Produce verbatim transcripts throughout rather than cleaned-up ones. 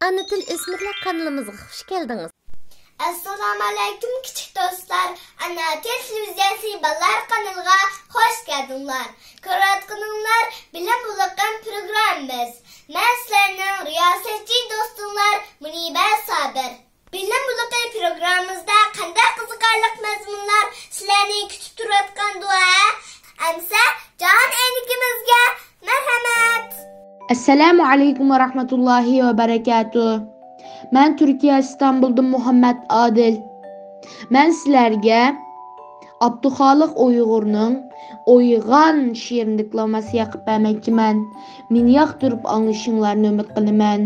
ئانا تىل ئۆسمۈرلەر قانىلىمىزغا خۇش كەلدىڭىز. ئەسسالامۇئەلەيكۇم، كىچىك دوستلار. ئانا تىل تېلېۋىزىيەسى بالىلار قانىلىغا خۇش كەلدىڭلار. كۆرۈۋاتقىنىڭلار بىلىم بۇلىقىم پروگراممىمىز. مەن سىلەرنىڭ رىياسەتچى دوستۇڭلار مۇنىبە سابىر. بىلىم بۇلىقى پروگراممىمىزدا قانداق قىزىقارلىق مەزمۇنلار سىلەرنى كۈتۈپ تۇرۇۋاتقاندۇ ھە؟ ئەمسە جان ئەينىكىمىزگە مەرھەمەت! ئەسسالامۇ ئەلەيكۇم ۋە رەھمەتۇللاھى ۋە بەرەكاتۇھ. مەن تۈركىيە ئىستانبۇلدىن مۇھەممەد ئادىل. مەن سىلەرگە ئابدۇخالىق ئۇيغۇرنىڭ ئويغان شېئىرىنى دېكلاماتسىيە قىلىپ بەرمەكچىمەن. مېنى ياقتۇرۇپ ئاڭلىشىڭلارنى ئۈمىد قىلىمەن.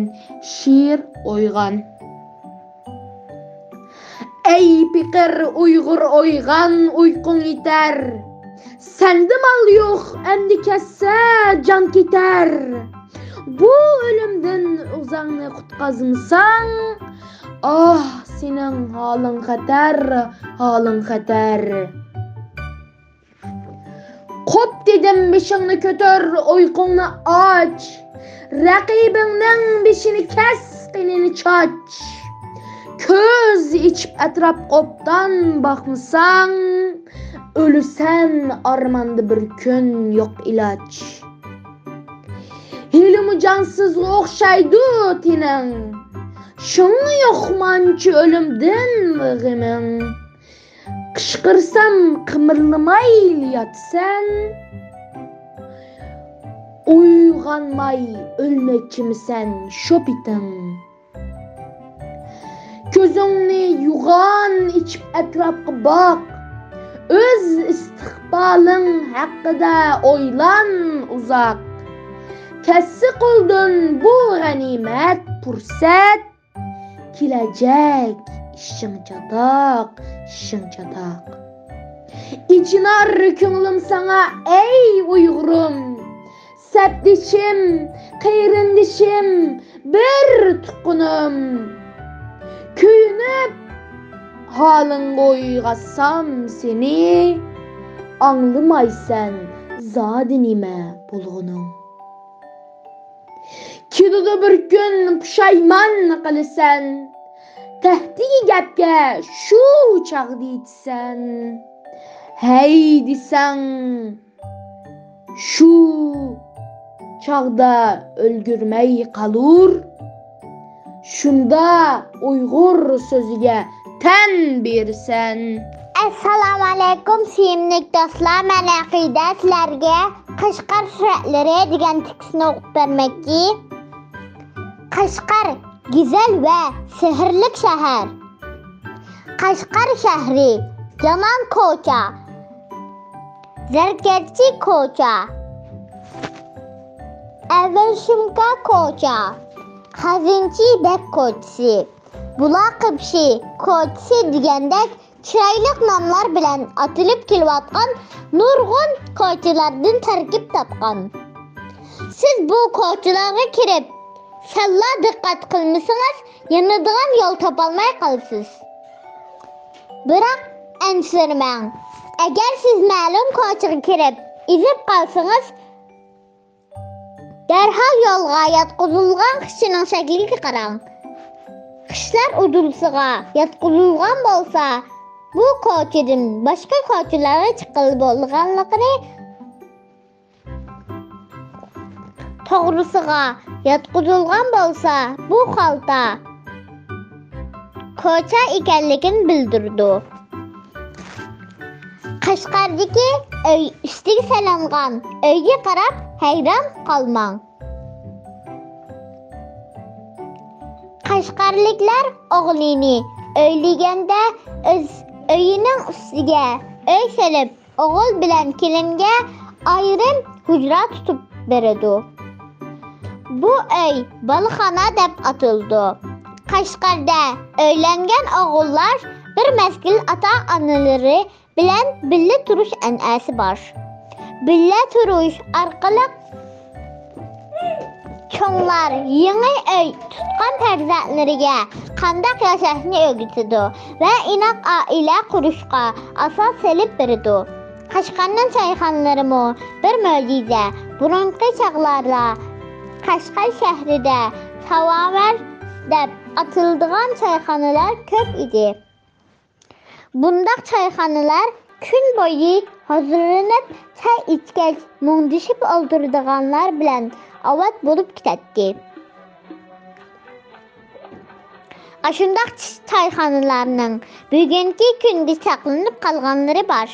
شېئىر ئويغان. ئەي پېقىر ئۇيغۇر ئويغان، ئۇيقۇڭ يېتەر. سەندە مال يوق، ئەمدى كەتسە جان كېتەر. بۇ ئۆلۈمدىن ئۆزۈڭنى قۇتقازمىساڭ، ئاھ، سېنىڭ ھالىڭ خەتەر، ھالىڭ خەتەر. قوپ دېدىم، بېشىڭنى كۆتۈر، ئۇيقۇڭنى ئاچ. رەقىبىڭنىڭ بېشىنى كەس، قېنىنى چاچ. كۆز ئېچىپ ئەتراپقا ئوبدان باقمىساڭ، ئۆلىسەن ئارماندا بىر كۈن، يوق ئىلاج. ھېلىمۇ جانسىزغا ئوخشايدۇ تېنىڭ، شۇڭا يوقمانچە ئۆلۈمدىن غېمىڭ. قىچقىرسام قىمىرلىمايلا ياتىسەن، ئويغانماي ئۆلمەكچىمىسەن شۇ پېتىڭ؟ كۆزۈڭنى يوغان ئېچىپ ئەتراپقا باق، ئۆز ئىستىقبالىڭ ھەققىدە ئويلان ئۇزاق. كەتسە قولدىن بۇ غەنىيمەت پۇرسەت، كېلەجەك ئىشىڭ چاتاق، ئىشىڭ چاتاق. ئېچىنار كۆڭلۈم ساڭا، ئەي ئۇيغۇرۇم، سەپدىشىم، قېرىندىشىم، بىر تۇغقىنىم. كۆيۈنۈپ ھالىڭغا ئويغاتسام سېنى، ئاڭلىمايسەن زادى نېمە بولغىنىڭ. كېلىدۇ بىر كۈن، پۇشايمان قىلىسەن، تەھدىتىي گەپكە شۇ چاغدا يېتىسەن. ھەي دېسەڭ، شۇ چاغدا ئۈلگۈرمەي قالۇر. شۇندا ئۇيغۇر سۆزىگە تەن بېرىسەن. ئەسسالامۇئەلەيكۇم، سۆيۈملۈك دوستلار، مەن ئەقىدە سىلەرگە قەشقەر سۈرەتلىرى دېگەن تېكىستنى ئوقۇپ بەرمەكچى. قەشقەر، گۈزەل ۋە سېھىرلىك شەھەر. قەشقەر شەھىرى، يامان كوچا، زەرگەرچى كوچا، ئەۋەلشۇمكا كوچا، خەزىنىچى بەگ كوچىسى، بۇلاق قېپىشى كوچىسى دېگەندەك چىرايلىق ناملار بىلەن ئاتىلىپ كېلىۋاتقان نۇرغۇن كوچىلاردىن تەركىب تاپقان. سىز بۇ كوچىلارغا كىرىپ، سەللا دىققەت قىلمىسىڭىز، يانىدىغان يول تاپالماي قالىسىز. بىراق ئەنسىرىمەڭ، ئەگەر سىز مەلۇم كوچىغا كىرىپ ئېزىپ قالسىڭىز، دەرھال يولغا ياتقۇزۇلغان خىشنىڭ شەكلىگە قاراڭ. خىشلار ئۇدۇلىسىغا ياتقۇزۇلغان بولسا، بۇ كوچىدىن باشقا كوچىلارغا چىققىلى بولىدىغانلىقىنى، توغرىسىغا ياتقۇزۇلغان بولسا، بۇ خالتا كوچا ئىكەنلىكىنى بىلدۈرىدۇ. قەشقەردىكى ئۆي ئۈستىگە سېلىنغان ئۆيگە قاراپ ھەيران قالماڭ. قەشقەرلىكلەر ئوغلىنى ئۆيلىگەندە ئۆز ئۆيىنىڭ ئۈستىگە ئۆي سېلىپ، ئوغۇل بىلەن كېلىنگە ئايرىم ھۇجرا تۇتۇپ بېرىدۇ. بۇ ئۆي بالىخانا دەپ ئاتىلىدۇ. قەشقەردە ئۆيلەنگەن ئوغۇللار بىر مەزگىل ئاتا-ئانىلىرى بىلەن بىللە تۇرۇش ئەنئەنىسى بار. بىللە تۇرۇش ئارقىلىق چوڭلار يېڭى ئۆي تۇتقان پەرزەنتلىرىگە قانداق ياشاشنى ئۆگىتىدۇ ۋە ئىناق ئائىلە قۇرۇشقا ئاساس سېلىپ بېرىدۇ. قەشقەرنىڭ چايخانىلىرىمۇ بىر مۆجىزە. بۇرۇنقى چاغلاردا قەشقەر شەھىرىدە ساۋاۋەر دەپ ئاتىلىدىغان چايخانىلار كۆپ ئىدى. بۇنداق چايخانىلار كۈن بويى ھۇزۇرلىنىپ، چاي ئىچكەچ مۇڭدىشىپ ئولتۇرىدىغانلار بىلەن ئاۋات بولۇپ كېتەتتى. ئاشۇنداق چايخانىلارنىڭ بۈگۈنكى كۈنگە ساقلىنىپ قالغانلىرى بار.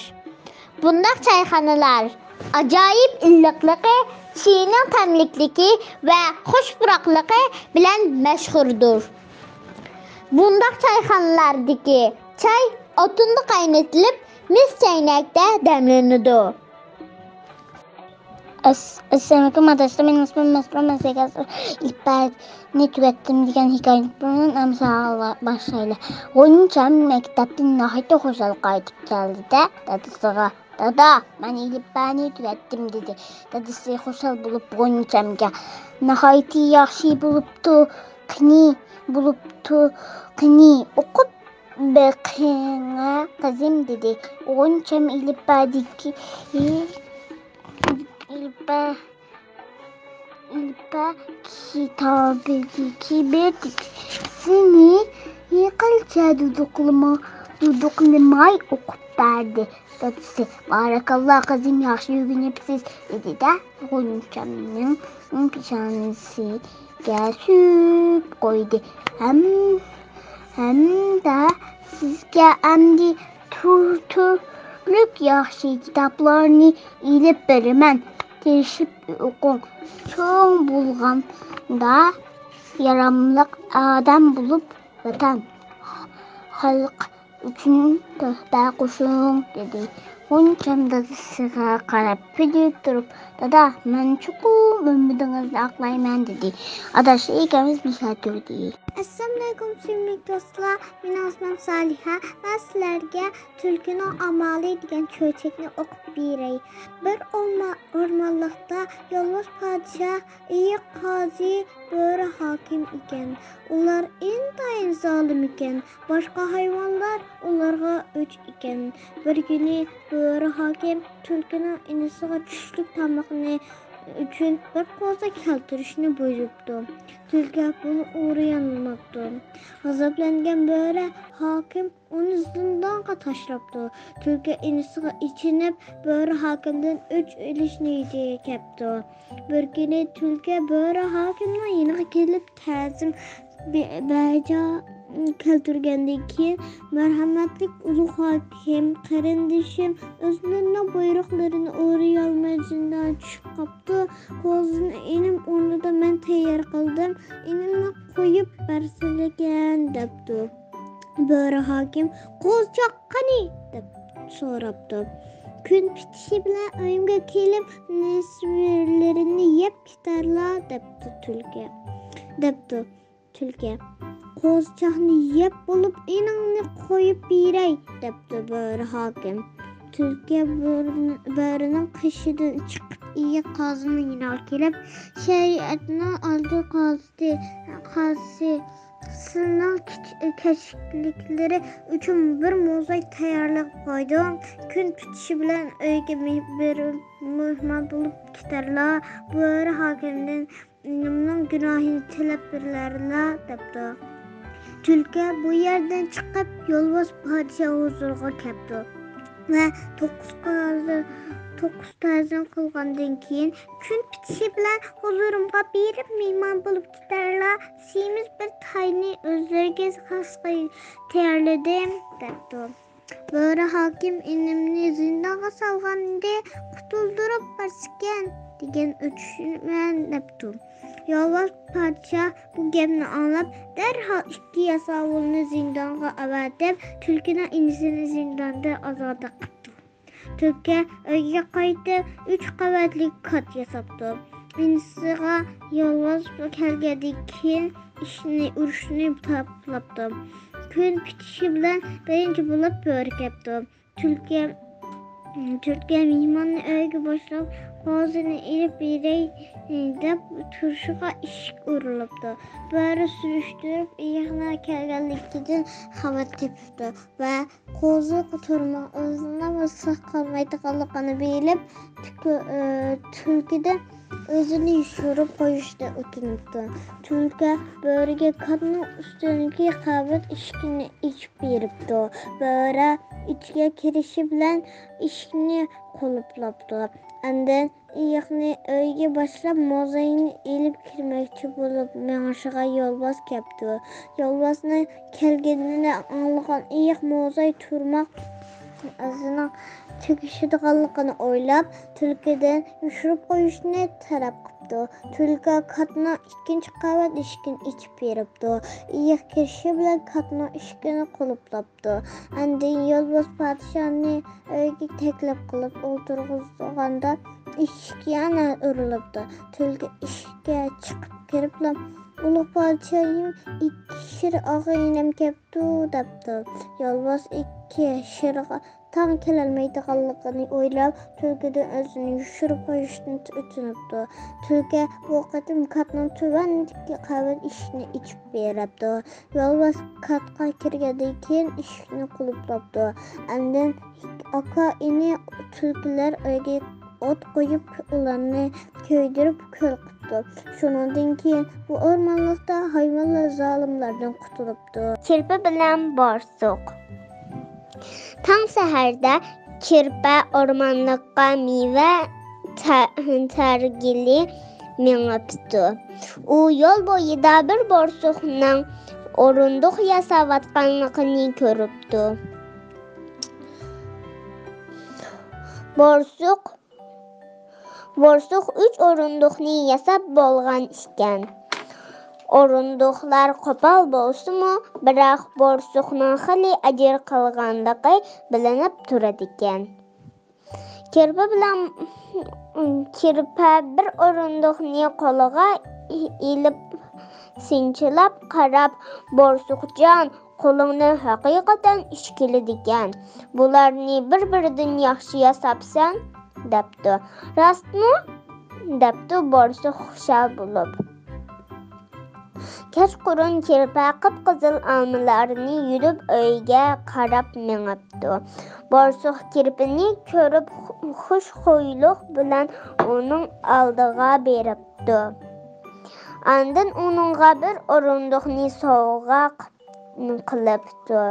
بۇنداق چايخانىلار ئاجايىپ ئىللىقلىقى، چېيىنىڭ تەملىكلىكى ۋە خۇش پۇراقلىقى بىلەن مەشھۇردۇر. بۇنداق چايخانىلاردىكى چاي ئوتۇندا قاينىتىلىپ، مىس چەينەكتە دەملىنىدۇ. ئەس-، ئەسسالامۇئەلەيكۇم ئاداشلار، مېنىڭ ئىسمىم مەسرۇر، مەن سەككىز ياشلىق. ئىلىپپەنى تۈگەتتىم دېگەن ھېكايىمىز بىلەن ئەمسە باشلايلى. غۇنچەم مەكتەپتىن ناھايىتى خۇشال قايتىپ كەلدى-دە، دادىسىغا، «دادا، مەن ئېلىپبەنى تۈگەتتىم» دېدى. دادىسى خۇشال بولۇپ غۇنچەمگە، «ناھايىتى ياخشى بولۇپتۇ، قېنى، بولۇپتۇ، قېنى، ئوقۇپ بېقىڭە قىزىم» دېدى. غۇنچەم ئېلىپبەدىكى، ئېلىپبە، ئېلىپبە كىتابىدىكى بىر تېكىستنى قىلچە دۇدۇقلىما-، دۇدۇقلىماي ئوقۇپ بەردى. دادىسى، «بارىكاللا قىزىم، ياخشى ئۆگىنىپسىز» دېدى-دە، غۇنچەمنىڭ پېشانىسىگە سۈرۈپ قويدى. ھەم-، ھەمدە سىزگە ئەمدى تۈر-، تۈرلۈك ياخشى كىتابلارنى ئېلىپ بېرىمەن. تىرىشىپ ئوقۇڭ. چوڭ بولغاندا ياراملىق ئادەم بولۇپ، ۋەتەن، خەلق ئۈچۈن تۆھپە قوشۇڭ، دېدى. غۇنچەم دادىسىغا قاراپ كۈلۈپ تۇرۇپ، «دادا، مەن چوقۇم ئۈمىدىڭىزنى ئاقلايمەن» دېدى. ئاداش، ھېكايىمىز مۇشۇ يەردە تۈگىدى. ئەسسالامۇئەلەيكۇم، سۆيۈملۈك دوستلار. مېنىڭ ئىسمىم سالىھە. مەن سىلەرگە تۈلكىنىڭ ئامالى دېگەن چۆچەكنى ئوقۇپ بېرەي. بىر ئورما-، ئورمانلىقتا يالۋۇز پادىشاھ، ئېيىق قازى، بۆرە ھاكىم ئىكەن. ئۇلار ئىنتايىن زالىم ئىكەن. باشقا ھايۋانلار ئۇلارغا ئۆچ ئىكەن. بىر كۈنى بۆرە ھاكىم تۈلكىنىڭ ئىنىسىغا چۈشلۈك تامىقى ئۈچۈن بىر قوزا كەلتۈرۈشنى بۇيرۇپتۇ. تۈلكە بۇنى ئورىيالماپتۇ. غەزەپلەنگەن بۆرە ھاكىم ئۇنى زىندانغا تاشلاپتۇ. تۈلكە ئىنىسىغا ئېچىنىپ، بۆرە ھاكىمدىن ئۆچ ئېلىش نىيىتىگە كەپتۇ. بىر كۈنى تۈلكە بۆرە ھاكىمنىڭ يېنىغا كېلىپ، تەزىم بە-، بەجا كەلتۈرگەندىن كېيىن، «مەرھەمەتلىك ئۇلۇغ ھاكىم، قېرىندىشىم ئۆزلىرىنىڭ بۇيرۇقلىرىنى ئورىيالماي زىندانغا چۈشۈپ قاپتۇ. قوزىنى ئىنىم ئورنىدا مەن تەييار قىلدىم. ئىنىمنى قويۇپ بەرسىلىكەن» دەپتۇ. بۆرە ھاكىم، «قوزىچاق قانى؟» دەپ سوراپتۇ. «كۈن پېتىشى بىلەن ئۆيۈمگە كېلىپ، نېسىۋىلىرىنى يەپ كېتەرلا» دەپتۇ تۈلكە. دەپتۇ تۈلكە. «قوزىچاقنى يەپ بولۇپ، ئىنىڭنى قويۇپ بېرەي» دەپتۇ بۆرە ھاكىم. تۈلكە بۆرىنى-، بۆرىنىڭ قېشىدىن چىقىپ، ئېيىق قازىنىڭ يېنىغا كېلىپ، «شەرىئەتنىڭ ئالدى قازى، قازى، سىلىنىڭ كىچ-، كەچلىكلىرى ئۈچۈن بىر موزاي تەييارلاپ قويدۇم. كۈن پېتىشى بىلەن ئۆيگە مې-، بېرىپ مېھمان بولۇپ كېتەرلا. بۆرە ھاكىمدىن ئىنىمنىڭ گۇناھىنى تىلەپ بېرەرلا» دەپتۇ. تۈلكە بۇ يەردىن چىقىپ، يولۋاس پادىشاھ ھۇزۇرىغا كەپتۇ ۋە توققۇز قازى-، توققۇز تەزىم قىلغاندىن كېيىن، «كۈن پېتىشى بىلەن ھۇزۇرۇمغا بېرىپ مېھمان بولۇپ كېتەرلا، سېمىز بىر تاينى ئۆزلىرىگە خاس قىلىپ تەييارلىدىم» دەپتۇ. بۆرە ھاكىم، «ئىنىمنى زىندانغا سالغانىدى، قۇتۇلدۇرۇپ بەرسىكەن» دېگەن ئۆچمەن دەپتۇ. يولۋاس پادىشاھ بۇ گەپنى ئاڭلاپ، دەرھال ئىككى ياساۋۇلنى زىندانغا ئەۋەتىپ، تۈلكىنىڭ ئىنىسىنى زىنداندىن ئازاد قىپتۇ. تۈلكە ئۆيگە قايتىپ، ئۈچ قەۋەتلىك كات ياساپتۇ. ئىنىسىغا يولۋاس كەلگەندىن كېيىن ئىشنى، ئۇرۇشنى تاپىلاپتۇ. كۈن پېتىشى بىلەن بىرىنچى بولۇپ بۆرە كەپتۇ. تۈلكە، تۈلكە مېھماننى ئۆيگە باشلاپ، قوزىنى ئېلىپ بېرەي دەپ تۇرۇشىغا ئىشىك ئۇرۇلۇپتۇ. بۆرە سۈرۈشتۈرۈپ ئېيىقنىڭ كەلگەنلىكىدىن خەۋەر تېپىپتۇ ۋە قوزىغا تۇرماق ئۆزىنىڭ ساق قالمايدىغانلىقىنى بىلىپ، تۈك-، ئى، تۈلكىدىن ئۆزىنى يوشۇرۇپ قويۇشنى ئۆتۈنۈپتۇ. تۈلكە بۆرىگە كاتنىڭ ئۈستىدىكى قەۋەت ئىشىكنى ئېچىپ بېرىپتۇ. بۆرە ئىچىگە كىرىشى بىلەن ئىشىكنى قۇلۇپلاپتۇ. ئاندىن ئېيىقنى ئۆيگە باشلاپ، موزاينى ئېلىپ كىرمەكچى بولۇپ مېڭىشىغا يولۋاس كەپتۇ. يولۋاسنىڭ كەلگىنىنى ئاڭلىغان ئېيىق موزاي تۇرماق ئىزىنىڭ تۈگىشىدىغانلىقىنى ئويلاپ، تۈلكىدىن يوشۇرۇپ قويۇشنى تەلەپ قىپتۇ. تۈلكە كاتنىڭ ئىككىنچى قەۋەت ئىشىكىنى ئېچىپ بېرىپتۇ. ئېيىق كىرىشى بىلەن كاتنىڭ ئىشىكىنى قۇلۇپلاپتۇ. ئاندىن يولۋاس پادىشاھنى ئۆيگە تەكلىپ قىلىپ ئولتۇرغۇزغاندا، ئىشىك يەنە ئۇرۇلۇپتۇ. تۈلكە ئىشىككە چىقىپ كىرىپلا، «ئۇلۇغ پادىشاھىم، ئىككى شىر ئاغىنەم كەپتۇ» دەپتۇ. يولۋاس ئىككى شىرغا تاڭ كېلەلمەيدىغانلىقىنى ئويلاپ، تۈلكىدىن ئۆزىنى يوشۇرۇپ قويۇشنى ئۆتۈنۈپتۇ. تۈلكە بۇ قېتىم كاتنىڭ تۆۋەندىكى قەۋەت ئىشىكىنى ئېچىپ بېرىپتۇ. يولۋاس كاتقا كىرگەندىن كېيىن ئىشىكنى قۇلۇپلاپتۇ. ئاندىن ئاكا-ئىنى تۈلكىلەر ئۆيگە ئوت قويۇپ، ئۇلارنى كۆيدۈرۈپ كۈل قىپتۇ. شۇنىڭدىن كېيىن بۇ ئورمانلىقتا ھايۋانلار زالىملاردىن قۇتۇلۇپتۇ. كىرپە بىلەن بورسۇق. تاڭ سەھەردە كىرپە ئورمانلىققا مېۋە تە-، تەرگىلى مېڭىپتۇ. ئۇ يول بويىدا بىر بورسۇقنىڭ ئورۇندۇق ياساۋاتقانلىقىنى كۆرۈپتۇ. بورسۇق، بورسۇق ئۈچ ئورۇندۇقنى ياساپ بولغان ئىكەن. ئورۇندۇقلار قوپال بولسىمۇ، بىراق بورسۇقنىڭ خېلى ئەجىر قىلغانلىقى بىلىنىپ تۇرىدىكەن. كىرپە بىلەن، كىرپە بىر ئورۇندۇقنى قولىغا ئېلىپ، سىنچىلاپ قاراپ، «بورسۇقجان، قولۇڭدىن ھەقىقەتەن ئىش كېلىدىكەن. بۇلارنى بىر-بىرىدىن ياخشى ياساپسەن» دەپتۇ. «راستمۇ؟» دەپتۇ بورسۇق خۇشال بولۇپ. كەچقۇرۇن كىرپە قىپقىزىل ئالمىلارنى يۈدۈپ ئۆيگە قاراپ مېڭىپتۇ. بورسۇق كىرپىنى كۆرۈپ خۇش خۇيلۇق بىلەن ئۇنىڭ ئالدىغا بېرىپتۇ. ئاندىن ئۇنىڭغا بىر ئورۇندۇقنى سوۋغا قىلىپتۇ.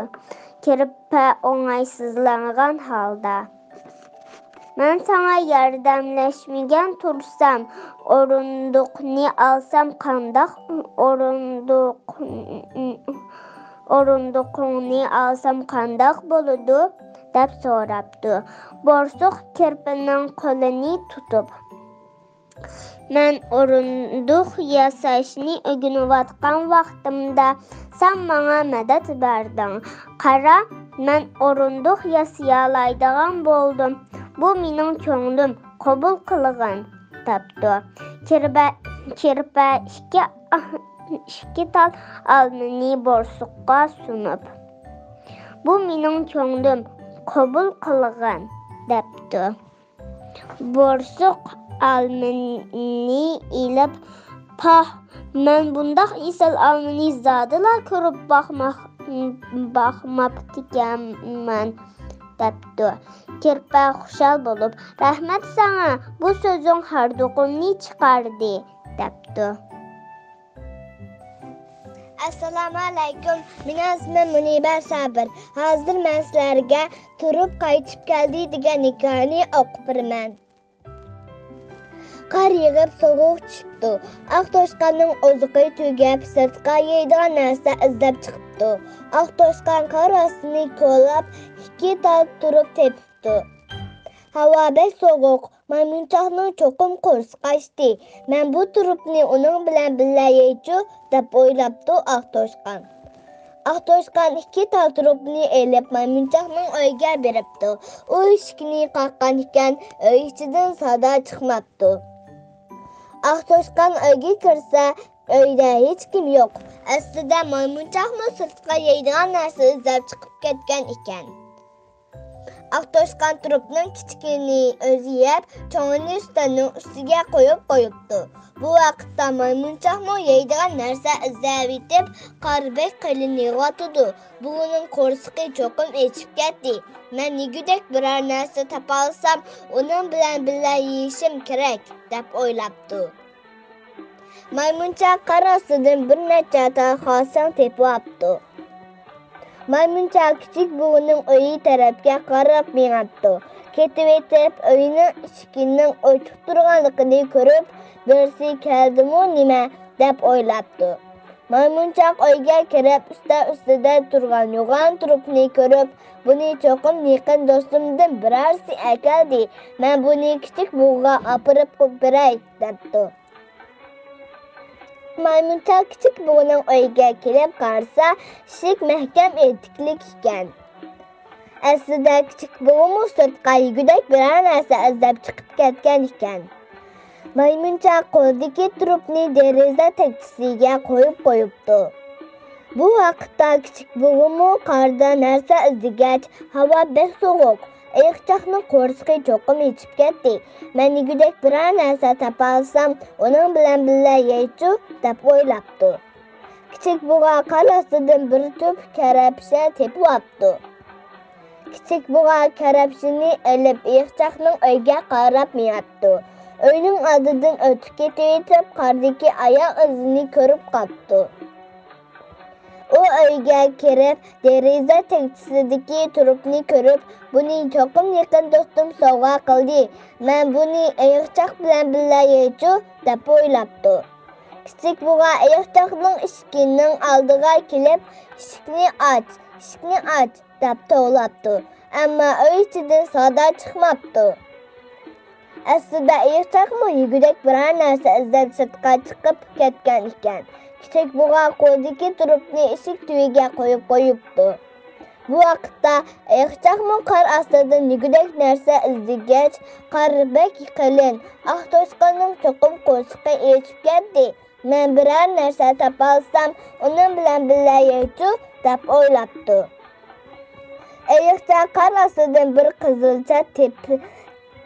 كىرپە ئوڭايسىزلانغان ھالدا، «مەن ساڭا ياردەملەشمىگەن تۇرسام، ئورۇندۇقنى ئالسام قانداق، ئورۇندۇق، ئورۇندۇقۇڭنى ئالسام قانداق بولىدۇ؟» دەپ سوراپتۇ. بورسۇق كىرپىنىڭ قولىنى تۇتۇپ، «مەن ئورۇندۇق ياساشنى ئۆگىنىۋاتقان ۋاقتىمدا سەن ماڭا مەدەت بەردىڭ. قارا، مەن ئورۇندۇق ياسىيالايدىغان بولدۇم. بۇ مېنىڭ كۆڭلۈم، قوبۇل قىلغىن» دەپتۇ. كىرپە، كىرپە ئىككى، ئىككى تال ئالمىنى بورسۇققا سۇنۇپ، «بۇ مېنىڭ كۆڭلۈم، قوبۇل قىلغىن» دەپتۇ. بورسۇق ئالمىنى ئېلىپ، «پاھ، مەن بۇنداق ئېسىل ئالمىنى زادىلا كۆرۈپ باقماق-، باقماپتىكەنمەن» دەپتۇ. كىرپە خۇشال بولۇپ، «رەھمەت ساڭا، بۇ سۆزۈڭ ھاردۇقۇمنى چىقاردى» دەپتۇ. ئەسسالامۇئەلەيكۇم، مېنىڭ ئىسمىم مۇنىبە سابىر. ھازىر مەن سىلەرگە «تۇرۇپ قايتىپ كەلدى» دېگەن ھېكايىنى ئوقۇپ بېرىمەن. قار يېغىپ، سوغۇق چۈشۈپتۇ. ئاق توشقاننىڭ ئوزۇقى تۈگەپ، سىرتقا يەيدىغان نەرسە ئىزدەپ چىقىپتۇ. ئاق توشقان قار ئاستىنى كولاپ، ئىككى تال تۇرۇپ تېپىپتۇ. «ھاۋا بەك سوغۇق، مايمۇنچاقنىڭ چوقۇم قورسىقى ئاچتى. مەن بۇ تۇرۇپنى ئۇنىڭ بىلەن بىللە يەيچۇ» دەپ ئويلاپتۇ ئاق توشقان. ئاق توشقان ئىككى تال تۇرۇپنى ئېلىپ مايمۇنچاقنىڭ ئۆيىگە بېرىپتۇ. ئۇ ئىشىكنى قاققان ئىكەن، ئۆي ئىچىدىن سادا چىقماپتۇ. ئاق توشقان ئۆيگە كىرسە، ئۆيدە ھېچكىم يوق. ئەسلىدە مايمۇنچاقمۇ سىرتقا يەيدىغان نەرسە ئىزدەپ چىقىپ كەتكەن ئىكەن. ئاق توشقان تۇرۇپنىڭ كىچىكىنى ئۆزى يەپ، چوڭىنى ئۈستەلنىڭ ئۈستىگە قويۇپ قويۇپتۇ. بۇ ۋاقىتتا مايمۇنچاقمۇ يەيدىغان نەرسە ئىزدەۋېتىپ، قارى بەك قېلىن يىغىۋاتىدۇ. بۇغىنىڭ قورسىقى چوقۇم ئېچىپ كەتتى. مەن يېگۈدەك بىرەر نەرسە تاپالىسام، ئۇنىڭ بىلەن بىللە يېيىشىم كېرەك، دەپ ئويلاپتۇ. مايمۇنچاق قار ئاستىدىن بىر نەچچە تال خاسىڭ تېپىۋاپتۇ. مايمۇنچاق كىچىك بۇغىنىڭ ئۆيى تەرەپكە قاراپ مېڭىپتۇ. كېتىۋېتىپ، ئۆينىڭ ئىشىكىنىڭ ئوچۇق تۇرغانلىقىنى كۆرۈپ، بىرسى كەلدىمۇ نېمە، دەپ ئويلاپتۇ. مايمۇنچاق ئۆيگە كىرىپ، ئۈستەل ئۈستىدە تۇرغان يوغان تۇرۇپنى كۆرۈپ، بۇنى چوقۇم يېقىن دوستۇمدىن بىرەرسى ئەكەلدى. مەن بۇنى كىچىك بۇغىغا ئاپىرىپ قويۇپ بېرەي، دەپتۇ. مايمۇنچاق كىچىك بۇغىنىڭ ئۆيىگە كېلىپ قارىسا، ئىشىك مەھكەم ئېتىكلىك ئىكەن. ئەسلىدە كىچىك بۇغىمۇ سىرتقا يېگۈدەك بىرەر نەرسە ئىزدەپ چىقىپ كەتكەن ئىكەن. مايمۇنچاق قولىدىكى تۇرۇپنى دېرىزە تەكچىسىگە قويۇپ قويۇپتۇ. بۇ ۋاقىتتا كىچىك بۇغىمۇ قاردا نەرسە ئىزدىگەچ، ھاۋا بەك سوغۇق. ئېيىقچاقنىڭ قورسىقى چوقۇم ئېچىپ كەتتى. مەن يېگۈدەك بىرەر نەرسە تاپالىسام، ئۇنىڭ بىلەن بىللە يەيچۇ، دەپ ئويلاپتۇ. كىچىك بۇغا قار ئاستىدىن بىر تۈپ كەرەپشە تېپىۋاپتۇ. كىچىك بۇغا كەرەپشىنى ئېلىپ، ئېيىقچاقنىڭ ئۆيىگە قاراپ مېڭىپتۇ. ئۆينىڭ ئالدىدىن ئۆتۈپ كېتىۋېتىپ، قاردىكى ئاياغ ئىزىنى كۆرۈپ قاپتۇ. ئۇ ئۆيگە كىرىپ، دېرىزە تەكچىسىدىكى تۇرۇپنى كۆرۈپ، بۇنى چوقۇم يېقىن دوستۇم سوۋغا قىلدى. مەن بۇنى ئېيىقچاق بىلەن بىللە يەيچۇ، دەپ ئويلاپتۇ. كىچىك بۇغا ئېيىقچاقنىڭ ئىشىكىنىڭ ئالدىغا كېلىپ، ئىشىكنى ئاچ، ئىشىكنى ئاچ، دەپ توۋلاپتۇ. ئەمما ئۆي ئىچىدىن سادا چىقماپتۇ. ئەسلىدە ئېيىقچاقمۇ يېگۈدەك بىرەر نەرسە ئىزدەپ سىرتقا چىقىپ كەتكەن ئىكەن. كىچىك بۇغا قولىدىكى تۇرۇپنى ئىشىك تۈۋىگە قويۇپ قويۇپتۇ. بۇ ۋاقىتتا ئېيىقچاقمۇ قار ئاستىدىن يېگۈدەك نەرسە ئىزدىگەچ، قار بەك قېلىن، ئاق توشقاننىڭ چوقۇم قورسىقى ئېچىپ كەتتى. مەن بىرەر نەرسە تاپالىسام، ئۇنىڭ بىلەن بىللە يەيچۇ، دەپ ئويلاپتۇ. ئېيىقچاق قار ئاستىدىن بىر قىزىلچا تېپ-،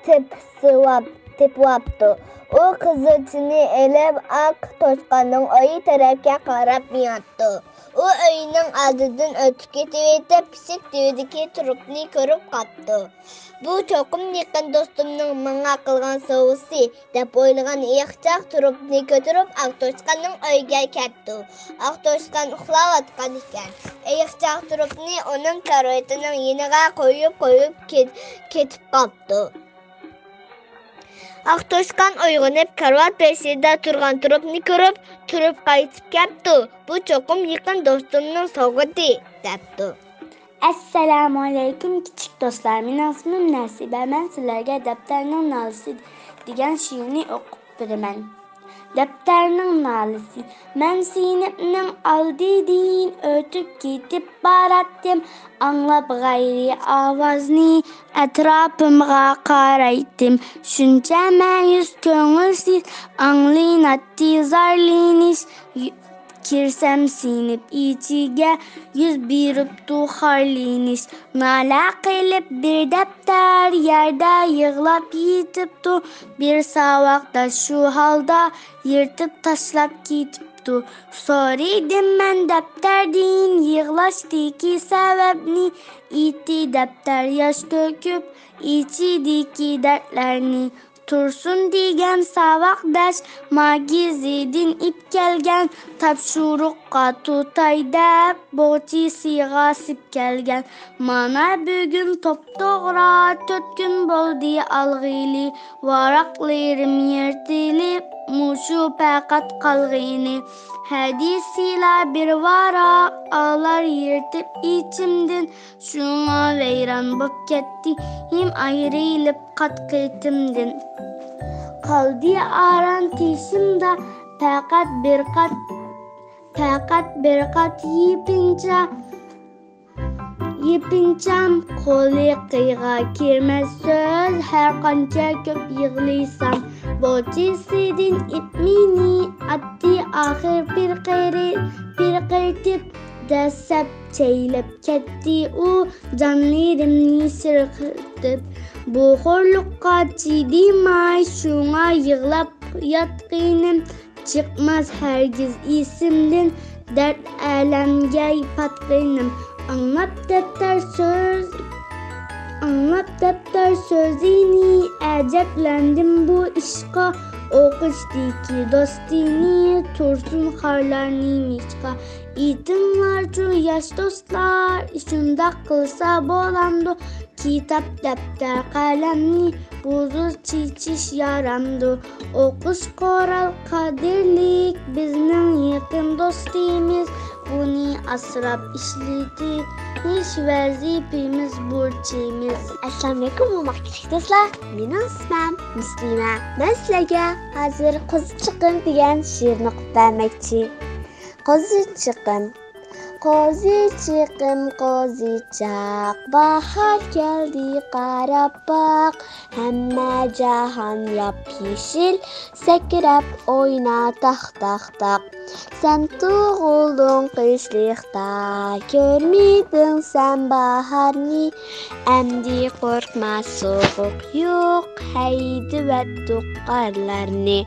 تېپسىۋاپ-، تېپىۋاپتۇ. ئۇ قىزىلچىنى ئېلىپ، ئاق توشقاننىڭ ئۆيى تەرەپكە قاراپ مېڭىپتۇ. ئۇ ئۆيىنىڭ ئالدىدىن ئۆتۈپ كېتىۋېتىپ، ئىشىك تۈۋىدىكى تۇرۇپنى كۆرۈپ قاپتۇ. بۇ چوقۇم يېقىن دوستۇمنىڭ ماڭا قىلغان سوۋغىسى، دەپ ئويلىغان ئېيىقچاق تۇرۇپنى كۆتۈرۈپ، ئاق توشقاننىڭ ئۆيىگە كەپتۇ. ئاق توشقان ئۇخلاۋاتقان ئىكەن. ئېيىقچاق تۇرۇپنى ئۇنىڭ كارىۋىتىنىڭ يېنىغا قويۇپ، قويۇپ كېت-، كېتىپ قاپتۇ. ئاق توشقان ئويغىنىپ، كارىۋات بېشىدا تۇرغان تۇرۇپنى كۆرۈپ، تۇرۇپ قايتىپ كەپتۇ. بۇ چوقۇم يېقىن دوستۇمنىڭ سوۋغىتى، دەپتۇ. ئەسسالامۇئەلەيكۇم، كىچىك دوستلار. مېنىڭ ئىسمىم نەسىبە. مەن سىلەرگە دەپتەرنىڭ نالىسى دېگەن شېئىرنى ئوقۇپ بېرىمەن. دەپتەرنىڭ نالىسى. مەن سىنىپنىڭ ئالدىدىن ئۆتۈپ كېتىپ باراتتىم. ئاڭلاپ غەيرىي ئاۋازنى ئەتراپىمغا قارايتتىم. شۇنچە مەيۈس، كۆڭۈلسىز ئاڭلىناتتى زارلىنىش. كىرسەم سىنىپ ئىچىگە، يۈز بېرىپتۇ خارلىنىش. نالە قىلىپ بىر دەپتەر يەردە يىغلاپ يېتىپتۇ. بىر ساۋاقداش شۇ ھالدا يىرتىپ تاشلاپ كېتىپتۇ. سورىدىم مەن دەپتەردىن يىغلاشتىكى سەۋەبنى. ئېيتتى دەپتەر ياش تۆكۈپ ئىچىدىكى دەردلەرنى. تۇرسۇن دېگەن ساۋاقداش ماگىزىدىن ئېلىپ كەلگەن، تاپشۇرۇققا تۇتاي دەپ بوغچىسىغا سىپ كەلگەن. مانا بۈگۈن توپتوغرا تۆت كۈن بولدى ئالغىلى، ۋاراقلىرىم يىرتىلىپ مۇشۇ پەقەت قالغىنى. ھەدىسىلا بىر ۋاراق ئالار يىرتىپ ئىچىمدىن، شۇڭا ۋەيران بوپ كەتتى ھىم ئايرىلىپ قات قېتىمدىن. قالدى ئاران تېشىمدا پەقەت بىر قات، پەقەت بىر قات يېپىنچا، يېپىنچام. قۇلىقىغا كىرمەس سۆز، ھەر قانچە كۆپ يىغلىسام. بوغچىسىدىن ئېلىپ مېنى ئاتتى ئاخىر پىرقىرى-، پىرقىرىتىپ. دەسسەپ چەيلەپ كەتتى ئۇ، جانلىرىمنى سىرقىرىتىپ. بۇ خورلۇققا چىدىماي، شۇڭا يىغلاپ ياتقىنىم، چىقماس ھەرگىز ئېسىمدىن، دەرد ئالەمگە پاتقىنىم. ئاڭلاپ دەپتەر سۆز، ئاڭلاپ دەپتەر سۆزىنى، ئەجەبلەندىم بۇ ئىشقا. ئوقۇشتىكى دوستىنى، تۇرسۇن خارلار نېمىشقا؟ ئېيتىڭلارچۇ ياش دوستلار، شۇنداق قىلسا بولامدۇ؟ كىتاب، دەپتەر، قەلەمنى بۇزۇپ چېچىش يارامدۇ؟ ئوقۇش قورال قەدىرلىك بىزنىڭ يېقىن دوستىمىز. بۇنى ئاسراپ ئىشلىتىش ۋەزىپىمىز، بۇرچىمىز. ئەسسالامۇئەلەيكۇم، ھۆرمەتلىك دوستلار. مېنىڭ ئىسمىم مۇسلىمە. مەن سىلەرگە ھازىر قوزىچىقىم دېگەن شېئىرنى ئوقۇپ بەرمەكچى. قوزىچىقىم. قوزىچىقىم، قوزىچاق، باھار كەلدى، قاراپ باق. ھەممە جاھان ياپيېشىل، سەكرەپ ئوينا، تاق، تاق، تاق. سەن تۇغۇلدۇڭ قىشلىقتا، كۆرمىدىڭ سەن باھارنى. ئەمدى قورقما، سوغۇق يوق، ھەيدىۋەتتۇق قارلارنى.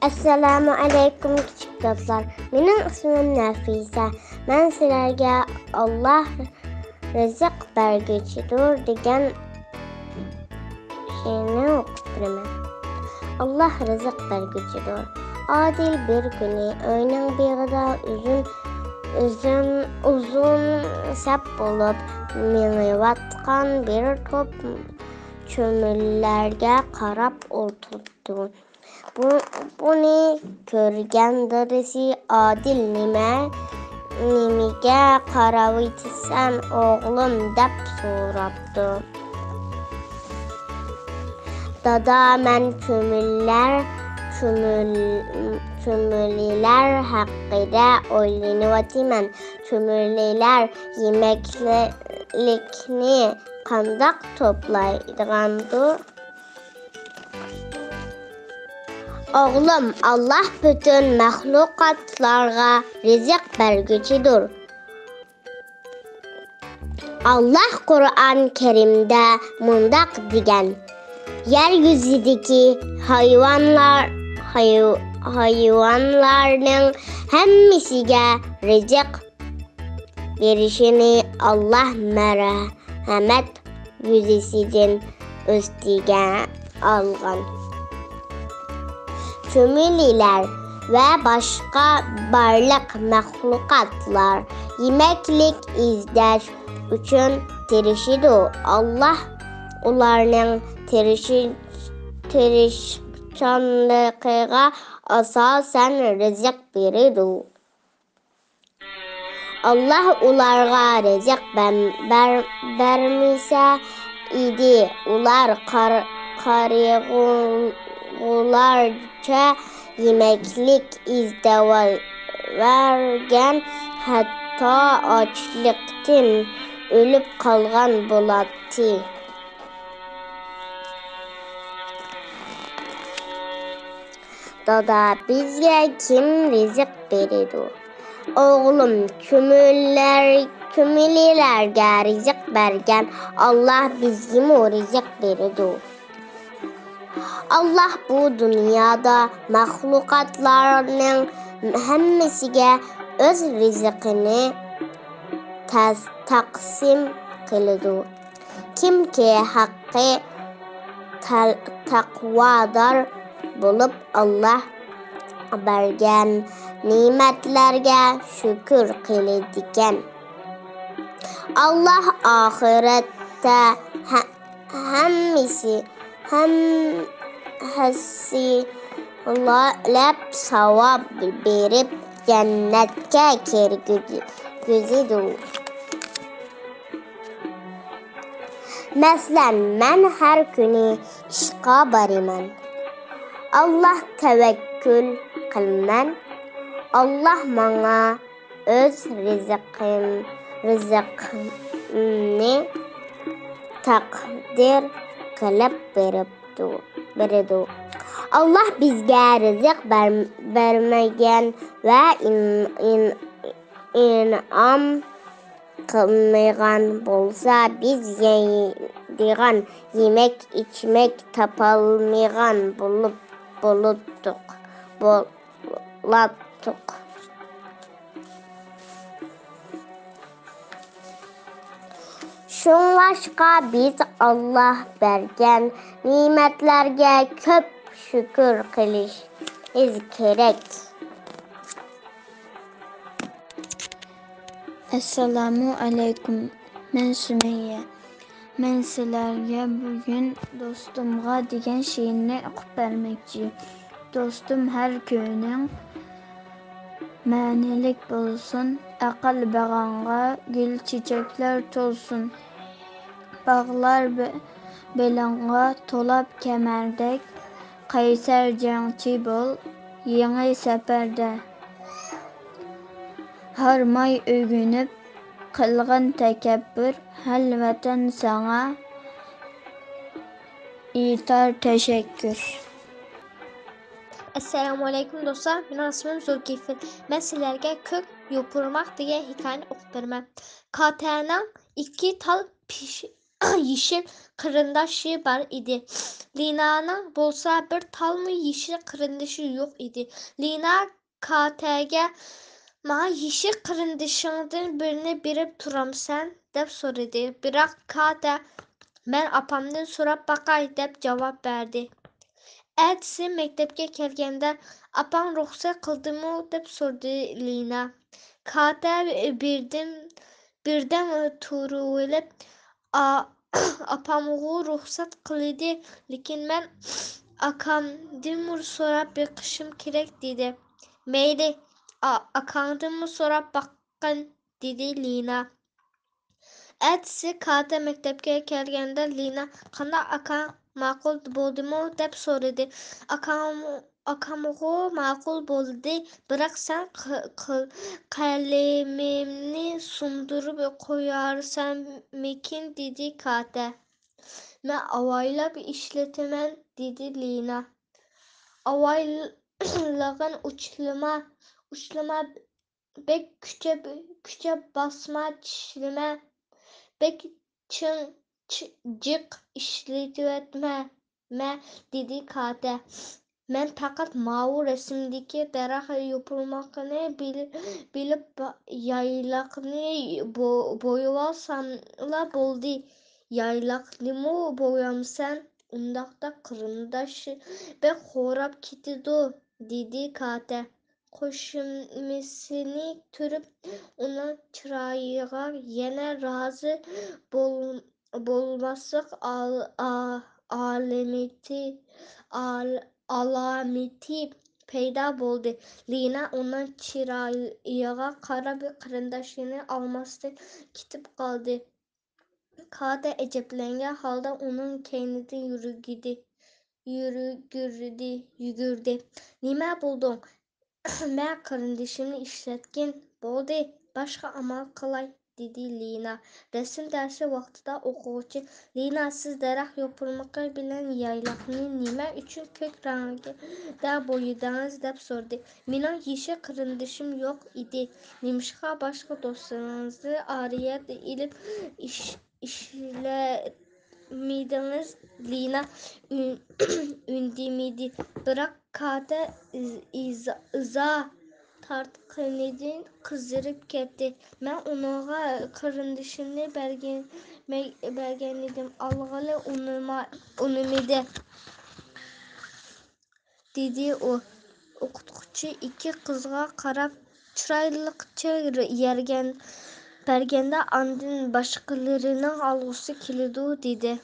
ئەسسالامۇ ئەلەيكۇم، كىچىك دوستلار. مېنىڭ ئىسمىم نەفىسە. مەن سىلەرگە «ئاللاھ رىزىق بەرگۈچىدۇر» دېگەن شېئىرنى ئوقۇپ بېرىمەن. ئاللاھ رىزىق بەرگۈچىدۇر. ئادىل بىر كۈنى ئۆينىڭ بېغىدا ئۇزۇن، ئۇزۇن، ئۇزۇن سەپ بولۇپ مېڭىۋاتقان بىر توپ چۈمۈلىلەرگە قاراپ ئولتۇرۇپتۇ. بۇ، بۇنى كۆرگەن دادىسى ئادىل، «نېمە، نېمىگە قاراۋاتىسەن، ئوغلۇم؟» دەپ سوراپتۇ. «دادا، مەن چۈمۈلىلەر، چۈمۈل-، چۈمۈلىلەر ھەققىدە ئويلىنىۋاتىمەن. چۈمۈلىلەر يېمەكلىكنى قانداق توپلايدىغاندۇ؟» «ئوغلۇم، ئاللاھ پۈتۈن مەخلۇقاتلارغا رىزىق بەرگۈچىدۇر. ئاللاھ قۇرئان كەرىمدە مۇنداق دېگەن: يەر يۈزىدىكى ھايۋانلار، ھايۋ-، ھايۋانلارنىڭ ھەممىسىگە رىزىق بېرىشىنى ئاللاھ مەرھەمەت يۈزىسىدىن ئۈستىگە ئالغان. چۈمۈلىلەر ۋە باشقا بارلىق مەخلۇقاتلار يېمەكلىك ئىزدەش ئۈچۈن تىرىشىدۇ. ئاللاھ ئۇلارنىڭ تىرىشى-، تىرىشچانلىقىغا ئاساسەن رىزىق بېرىدۇ. ئاللاھ ئۇلارغا رىزىق بەر-، بەر-، بەرمىسە ئىدى، ئۇلار قار-، قارىغۇلارچە يېمەكلىك ئىزدەۋەرگەن، ھەتتا ئاچلىقتىن ئۆلۈپ قالغان بولاتتى. دادا، بىزگە كىم رىزىق بېرىدۇ؟ ئوغلۇم، چۈمۈلىلەر، چۈمۈلىلەرگە رىزىق بەرگەن ئاللاھ بىزگىمۇ رىزىق بېرىدۇ. ئاللاھ بۇ دۇنيادا مەخلۇقاتلارنىڭ ھەممىسىگە ئۆز رىزقىنى تەس-، تەقسىم قىلىدۇ. كىمكى ھەققى تەل-، تەقۋادار بولۇپ، ئاللاھ بەرگەن نېمەتلەرگە شۈكۈر قىلىدىكەن، ئاللاھ ئاخىرەتتە ھە-، ھەممىسى، ھەم-، ھەسسىلەپ ساۋاب بېرىپ، جەننەتكە كىرگۈزىدۇ. مەسىلەن، مەن ھەر كۈنى ئىشقا بارىمەن. ئاللاھ تەۋەككۈل قىلىمەن. ئاللاھ ماڭا ئۆز رىزقىم-، رىزقىمنى تەقدىر قىلىپ بېرىپتۇ، بېرىدۇ. ئاللاھ بىزگە رىزىق بەر-، بەرمىگەن ۋە ئىن-، ئىن-، ئىنئام قىلمىغان بولسا، بىز يەيدىغان يېمەك-ئىچمەك تاپالمىغان بولۇپ، بولاتتۇق، بولاتتۇق. شۇڭلاشقا بىز ئاللا بەرگەن نېمەتلەرگە كۆپ شۈكۈر قىلىشىمىز كېرەك. ئەسسالامۇ ئەلەيكۇم، مەن سۈمەييە. مەن سىلەرگە بۈگۈن دوستۇمغا دېگەن شېئىرنى ئوقۇپ بەرمەكچى. دوستۇم، ھەر كۈنۈڭ مەنىلىك بولسۇن، ئەقىل باغاڭغا گۈل چېچەكلەر تولسۇن. باغلار بە-، بېلىڭغا تولاپ كەمەردەك، قەيسەر جەڭچى بول يېڭى سەپەردە. ھارماي ئۆگىنىپ قىلغىن تەكەببۇر، ھەل ۋەتەن ساڭا ئېيتار تەشەككۈر. ئەسسالامۇئەلەيكۇم دوستلار، مېنىڭ ئىسمىم زۇلكىفىل. مەن سىلەرگە كۆك يوپۇرماق دېگەن ھېكايىنى ئوقۇپ بېرىمەن. كاتەنىڭ ئىككى تال پىش-، يېشىل قېرىنداشى بار ئىدى. لىنانىڭ بولسا بىر تالمۇ يېشىل قېرىندىشى يوق ئىدى. لىنا كاتەگە، «ماڭا يېشىل قېرىندىشىڭدىن بىرنى بېرىپ تۇرامسەن؟» دەپ سورىدى. بىراق كاتە، «مەن ئاپامدىن سوراپ باقاي» دەپ جاۋاب بەردى. ئەتىسى مەكتەپكە كەلگەندە، «ئاپاڭ رۇخسەت قىلدىمۇ؟» دەپ سورىدى لىنا. كاتە بىردىن، بىردەم تۇرۇۋېلىپ، «ئا-، ئاپامغۇ رۇخسەت قىلدى، لېكىن مەن ئاكامدىنمۇ سوراپ بېقىشىم كېرەك» دېدى. «مەيلى، ئا-، ئاكاڭدىنمۇ سوراپ باققىن» دېدى لىنا. ئەتىسى كاتە مەكتەپكە كەلگەندە، لىنا، «قانداق ئاكاڭ، ماقۇل بولدىمۇ؟» دەپ سورىدى. «ئاكام، ئاكامغۇ ماقۇل بولدى، بىراق سەن ق-، ق-، قەلىمىمنى سۇندۇرۇپ قويارسەنمىكىن؟» دېدى كاتە. «مەن ئاۋايلاپ ئىشلىتىمەن» دېدى لىنا. «ئاۋايلىغىن ئۇچلىما، ئۇچلىما، بەك كۈچەپ، كۈچەپ باسما، چىشلىمە، بەك چىڭ، چى-، جىق ئىشلىتىۋەتمە، مە» دېدى كاتە. «مەن پەقەت ماۋۇ رەسىمدىكى دەرەخ يوپۇرمىقىنى بىل-، بىلىپ با-، يايلاقنى بو-، بويىۋالساملا بولدى. يايلاقنىمۇ بويامسەن؟ ئۇنداقتا قېرىنداش بەك خوراپ كېتىدۇ» دېدى كاتە. قوشۇمىسىنى تۈرۈپ، ئۇنىڭ چىرايىغا يەنە رازى بول-، بولماسلىق ئال-، ئا-، ئالىمىتى، ئال-، ئالامىتى پەيدا بولدى. لىنا ئۇنىڭ چىرايىغا قاراپ، قېرىنداشىنى ئالماستىن كېتىپ قالدى. كاتە ئەجەبلەنگەن ھالدا ئۇنىڭ كەينىدىن يۈرگۈدى، يۈرگۈردى، يۈگۈردى. «نېمە بولدۇڭ؟» «مەن قېرىندىشىمنى ئىشلەتكىن، بولدى، باشقا ئامال قىلاي» دېدى لىنا. رەسىم دەرسى ۋاقتىدا ئوقۇغۇچى: «لىنا، سىز دەرەخ يوپۇرمىقى بىلەن يايلاقنى نېمە ئۈچۈن كۆك رەڭگىدە بويىدىڭىز؟» دەپ سورىدى. «مېنىڭ يېشىل قېرىندىشىم يوق ئىدى. نېمىشقا باشقا دوستلىرىڭىزنى ئارىيەت ئېلىپ ئىش-، ئىشلەتمىدىڭىز؟» لىنا ئۈن-، ئۈندىمىدى. بىراق كاتە ئىز-، ئىز-، ئىزا تارتقىنىدىن قىزىرىپ كەتتى. «مەن ئۇنىڭغا قېرىندىشىمنى بەرگەن، بەرگەنىدىم، ئالغىلى ئۇنىما-، ئۇنىمىدى» دېدى ئۇ. ئوقۇتقۇچى ئىككى قىزغا قاراپ، «چىرايلىقچە يەرگەن بەرگەندە، ئاندىن باشقىلىرىنىڭ ئالغۇسى كېلىدۇ» دېدى.